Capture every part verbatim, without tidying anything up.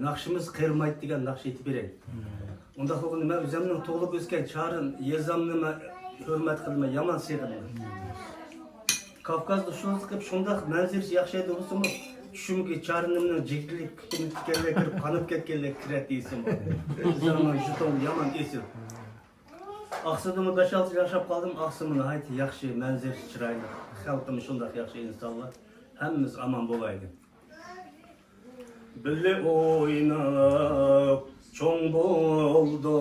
ناخشىمىز قېرىمايدۇ دېگەن ناخشا ئېيتىپ بېرەي. ئۇنداق بولغاندا مەن ئۆزۈمنىڭ تۇغۇلۇپ ئۆسكەن چارىن يېزامنى مەن ھۆرمەت قىلىمەن، يامان سېغىنىمەن. كاۋكازدا شۇنداق قىلىپ شۇنداق مەنزىرىسى ياخشى ئىدى بولسىمۇ، چۈشۈمگە چارىنىمنىڭ جىگدىلىك كېتىپ كەتكەنلەر كىرىپ، قاناپ كەتكەنلەر كىرەتتى ئېسىمگە. ئۆزلىرىنىڭ ژېتونى يامان ئېسىل. ئاقسۇدىمۇ بەش-ئالتە يىل ياشاپ قالدىم. ئاقسۇمۇ ناھايىتى ياخشى، مەنزىرىسى چىرايلىق، خەلقىمۇ شۇنداق ياخشى ئىنسانلار. ھەممىمىز ئامان بولايلى. بىللە ئويناپ چوڭ بولدۇق،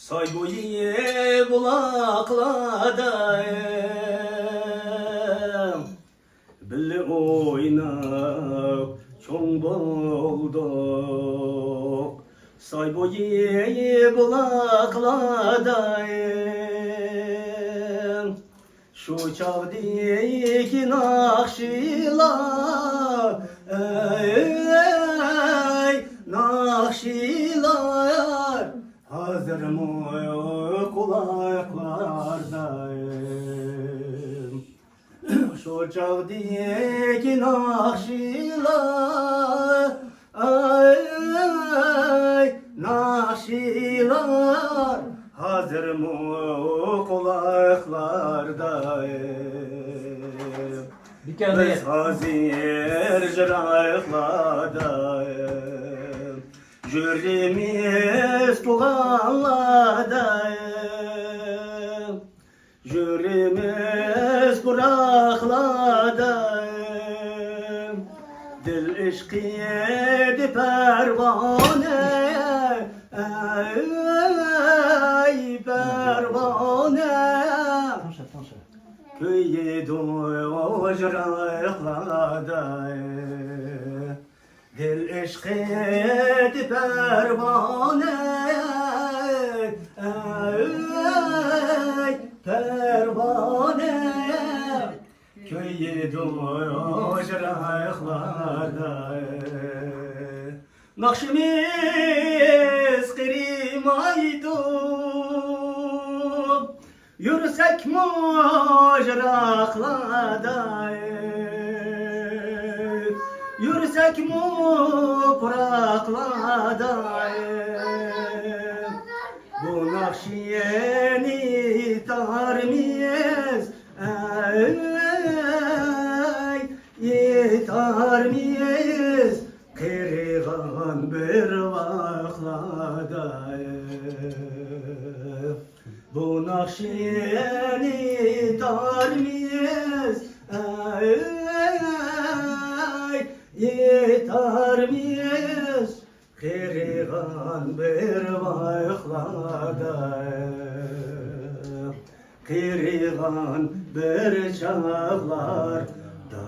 ساي بويى بۇلاقلاردا. بىللە ئويناپ چوڭ بولدۇق، ساي بويى بۇلاقلاردا. شۇ چاغدىكى ناخشىلار، ئەي، ناخشىلار، ھازىرمۇ قۇلاقلاردا. شۇ چاغدىكى ناخشىلار، ئەي، ناخشىلار، ھازىرمۇ قۇلاقلاردا. بىز ھازىر يىراقلاردا، يۈرىمىز تۇغانلاردا. يۈرىمىز پۇراقلاردا، دىل ئىشقىدە پەرۋانە، ئەي پەرۋانە. كۆيىدۇ يىراقلاردا. دىل ئىشقىدە پەرۋانە، ئەي پەرۋانە، كۆيىدۇ يىراقلاردا. ناخشىمىز قېرىمايدۇ، يۈرسەكمۇ يىراقلاردا، يۈرسەكمۇ پۇراقلاردا، بۇ ناخشىنى ئېيتارمىز، ئەي، ئېيتارمىز. قېرىغان بىر ۋاقلاردا بۇ ناخشىنى ئېيتارمىز، ئەي، ئېيتارمىز. قېرىغان بىر ۋاقلاردا، قېرىغان بىر چاغلاردا.